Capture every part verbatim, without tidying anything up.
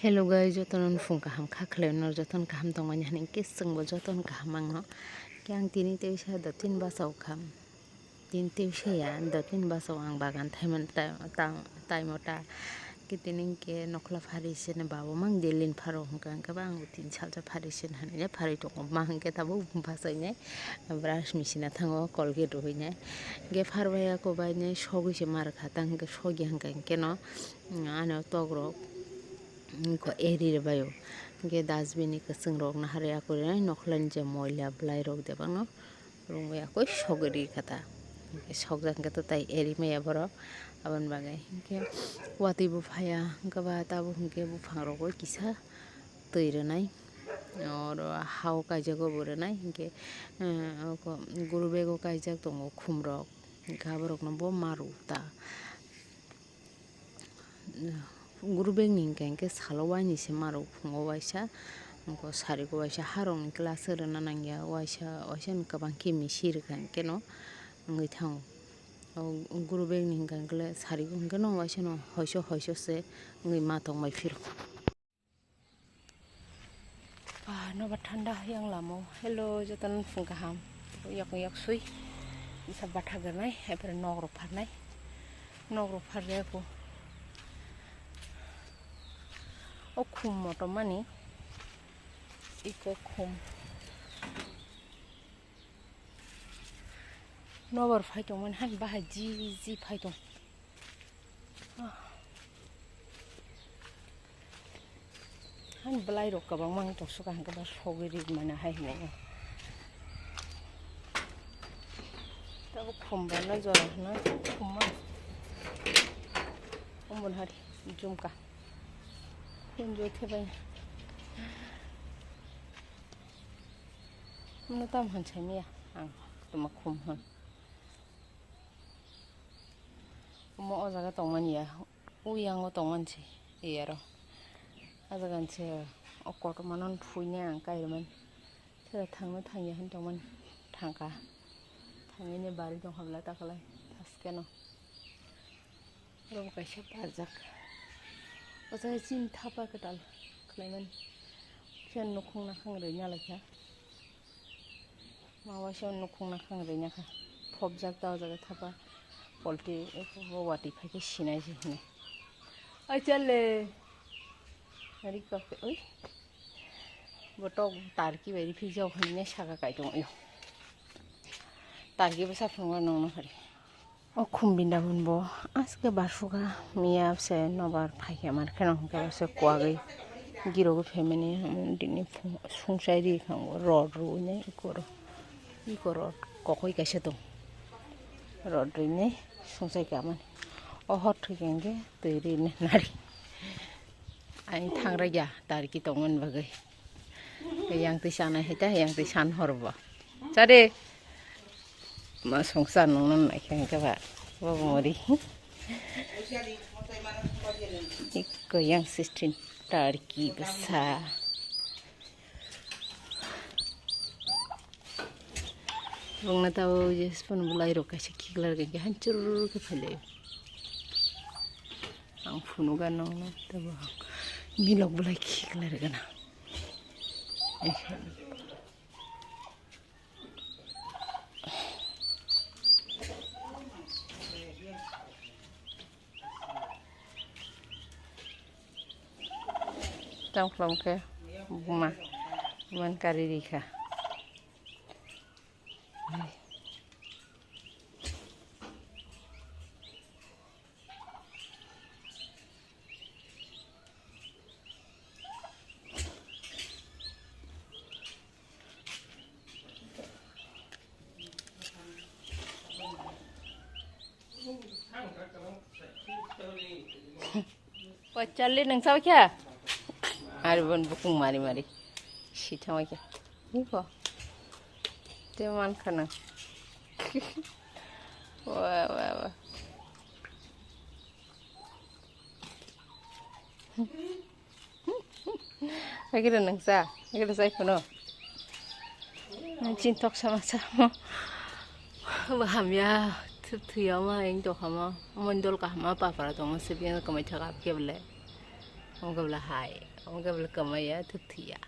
Hello guys, jotono nufung kaham kha khlai no, jotono kaham tongmani hwnwi khe chwngbo jotono kaham mangno. Khe ang tini tei sa do tin bachao kha. Tin tei sa ya do tin bachao ang bagan thaimani ta-, ta-, taimo ta. Khe tini khe nokhla phari se ne babo mang delin pharo hwnkha hwnkhe ba ang tin salsa phari se hwnwi phari tongo ma hwnkhe tabuk bachai nai brush machine thango Colgate rwui nai. Khe phar bai ya ko bai nai sogwi se mar kha tang hwnkhe sogya hwnkha hwnkhe no. Ano tok rok ko eri rwbaio. Hwnkhe dustbin ni kwchwng rok nahar ya kori nai nokhla ni je moila bwlai rok de bangno rwngwi ya koi sogwi ri kha ta. Hwnkhe sokjak hwnkhe to tai eri maya borok aboni bagwi. Hwnkhe watwi bo phaiya hwnkhe ba tabuk hwnkhe buphang rogo kisa twi rwnai. Oro hao kaijago bo rwnai hwnkhe, eh, oko guru bego kaijak tongo khum rok. Hwnkhe aborokno bo maru ta. Guru bag ni hwnkhe, hwnkhe salo waini se maro phungo waisa, hwnkhe sarigo waisa, harok ni class rwna nangya, waisa, waisa ni kwbang khe misi rwkha hwnkhe no wngwi thango. O guru bag ni hwnkhe, hwnkhe sarigo hwnkhe no waisa no hoiso, hoiso se wngwi ma tongbai phiro. Ah, nobar thanda yang lamo. Hello, jotono phung kaham. Yak yak sui. Isa batha ganai, epre nok rok pharnai. Nok rok pharre ko. O khum moto mani. Iko khum. Nobar phai tongmani han bahai ji ji phai tong. Han bwlai rok kwbangma wng tong suka hwnkhe ba sogwi ri mano hai hwnwi. Tabuk khum bai no jora hwno khumma. Ombon hari jumka. Enjoy khe bai. Hwno tam han sai miya ang tuma khum hwn. Omo o jaga tongmani ya, o yango tongmani se, iyaro. O jaga ni se o kotorma no phuina ang kairwmani. Sera thangno thangya hwn tongmani thangkha. Thangwi ni bari tong habla takhwlai thaskeno. Oro bo kaisa barjak. O jaga chini thapa kwtal khlaimani. Phiya nukhung nakhang rwina laikha. Ma waisa nukhung nakhang rwina kha. Phobjak ta o jaga thapa. Polti eko bo watwi phai khe sinai se hwnwi. Ai chale. Nari kok oi. Bo tok tarki bai riphi jok hwnwi saka kai tong yo. Tarki bwsa phungo nongno hari. O khum bindabun bo aske barsuka miya se nobar phaikhe mar kheno hwnkhe bo se kuagwi girogwi phaimani, um, dini phung-, sungsai ri khango rod rwinai ikoro, ikoro kokoi kaisa tong rod rwinai sungsai kamani o hor thwikhe hwnkhe twi rinai nari ani thangraiya tarki tongmani bagwi. Yang twi sanai hai ta, yang twi san hor bo. Chade. Ma songsa nung nung nai khe hwnkhe ba. Bo bo mori. Ikko yang sixteen tarki bwsa. Bongna tabo je spono bwlai rok kaisa khiklar khe hancur khe phailai. Ang phunuk gana nung nung tabo milok bwlai khiklar gana. Tang khlam khe buma man kari rikha. O Charlie, nang sao kya? Ari bon bukung mari mari. Si thama kya? Ni ko. Te man khana. Wa wa wa. Hakira nangsa, hakira sai phano. Chin tok sama sama. Ba hamya, thup thuya ma, eng tok hama. Mon dol ka hama, papara tong, sebian kamai thaka kebele. Ong kebele hai. Omo khe bwlwi kwmaiya, thwk thwiya.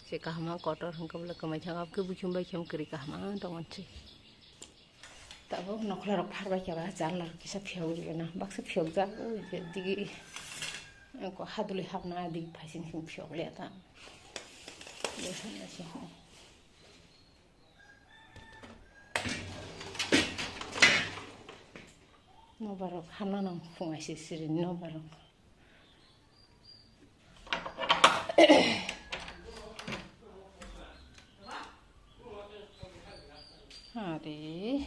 Je kaham kotor hwnkhe bwlwi kwmai thangkha, abokhe buikhe bai khe kwrwi kaham tongmani se. Tabuk nokhla rok pharbai khe ba, janla rok kisa phiyok rwna, baksa phiyokjak, ui je digi, ko hadwlwi hapna digi phaising sing phiyok liya ta. Nobar rok hapna nang phung aisi siri nobar rok. Are,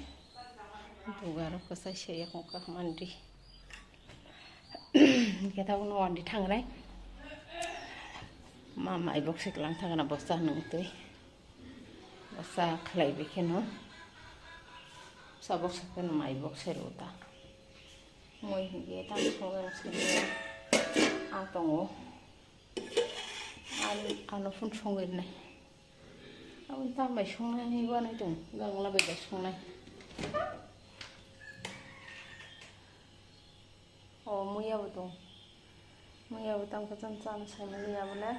dugar kwchai se yakung kha mandi. Kita uno wandi thangrai. Mama ibok se klang thangna bosta nung twi. Bwsa khlai bi kheno. Sabok sakhe no mai bok se rw ta. Moi hinkhe tang songwi ang sini ang tongo. Ang ano phun songwi nai. Ang tang bai songnai ni gwanai tong. Gangla bai bai songnai. O muya bo tong. Muya bo tang kachan chan sai muya bo le.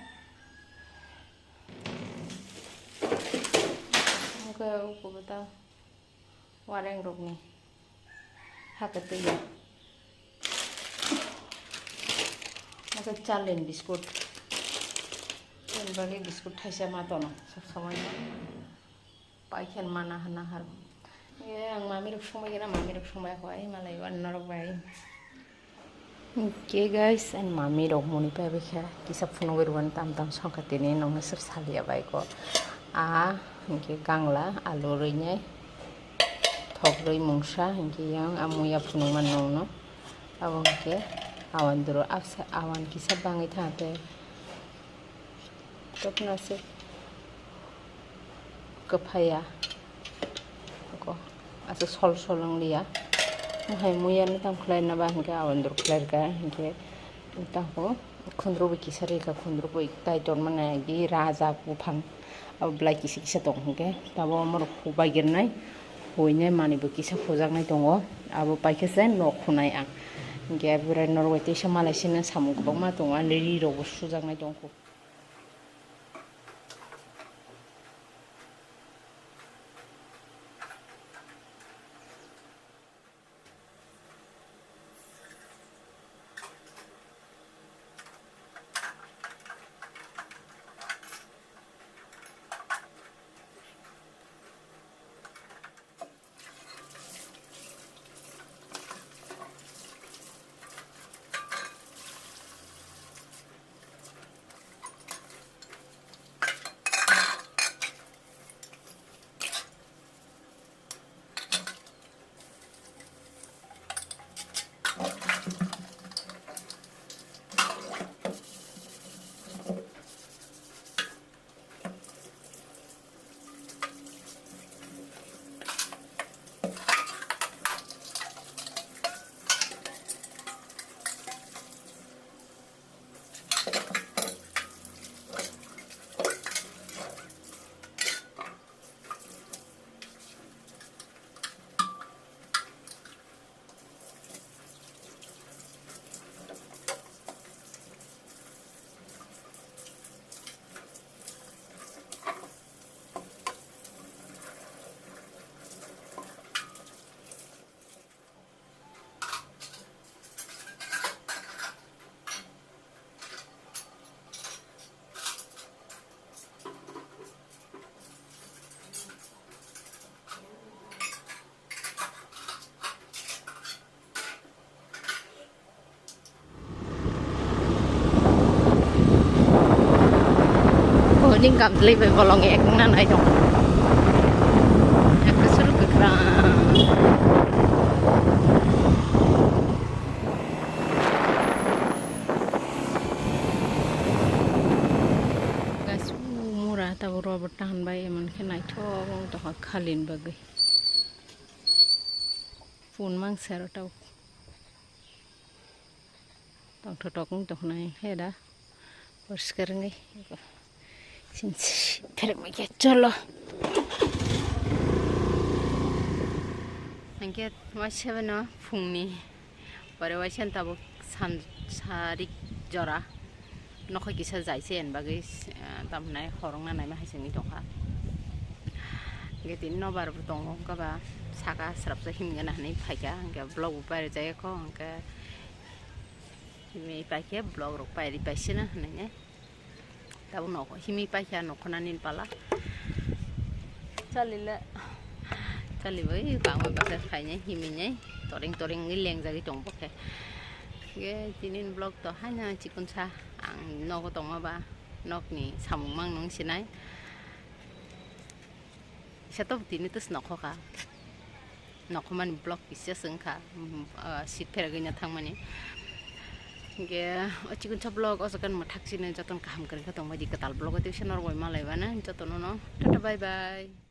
Oke, uku bo ta wareng rok ni. Hake twi ya. Oke, chalen biskut. Yen bagi biskut thaisa ma tono. Sok samai. Paikhen mana hana har. E, ang mami rok songbai gana, mami rok songbai ko, ai malai wan norok bai. Oke guys, ang mami rok muni pai bai khe kisa phunugwi rwani tam tam songkha tini nokno sir salia bai ko. A, hinkhe gangla, alu rwinai, thok rwi mungsa, hinkhe yang a muya phunukma nokno. Abo hinkhe awan duro, absa awan kisa bangwi thangte. Topna se kwphaiya. Ako aswk sol sol wng liya. Mohai muya no tang khlai na ba hinkhe awan dur khlai rwkha hinkhe tang kho khundrubui kisa rwkha, khundrubui tai tor mane agi rajak buphang abo belai kisa kisa tong hinkhe tabo omo rok hubai gernai huinai manwi bo kisa hujaknai tongo abo paikhe se nok hunai ang hinkhe bwrwi norok bai teisa malai sino samung kwbangma tongo ani ri rok bo sujaknai tongkho. Honi gamtlai bai bolong ek na nai dong. Ek suru kwkhrang. Gasu mura tabo rubber tahan bai emon khe naithok wng tongkha khalin bagwi. Phone mangsa rw tabuk. Tongthotok wng tongkha nai khe da. Poriskar wngwi. Sinsi pherengma khe cholo. Hwnkhe waisa no phungni. Pore waisa tabuk san sarik jora. Nokha kisa jaise en bagwi, ah, tamhinai horongna naima hai se wngwi tongkha. Hwnkhe tini nobar bo tongo, hwnkhe ba saka srapsa himgana hinwi phaikha, hwnkhe vlog bo pairwjak kho, hwnkhe himwi paikhe vlog rok pairwi paisina hinwi. Tabuk nokho himwi paikha nokho nani pala. Chalile, chali bai bangma basa phainai himwi nai toreng toreng wngwi lengjagwi tong bokhe. Hwnkhe tini vlog to haino chikonsa ang nogo tongma ba nokni samung mang nung sinai. Isa to tini tus nokho ka. Nokhomani vlog kisa se wngkha, mm, ah, seat pheragwi no thangmani. Hwnkhe o chikonsa vlog o jaga no mwthak sini jotono kaham kwrwngkha tongbaidi kwtal vlog o tei se norok bai malaibana jotono no tata bye bye.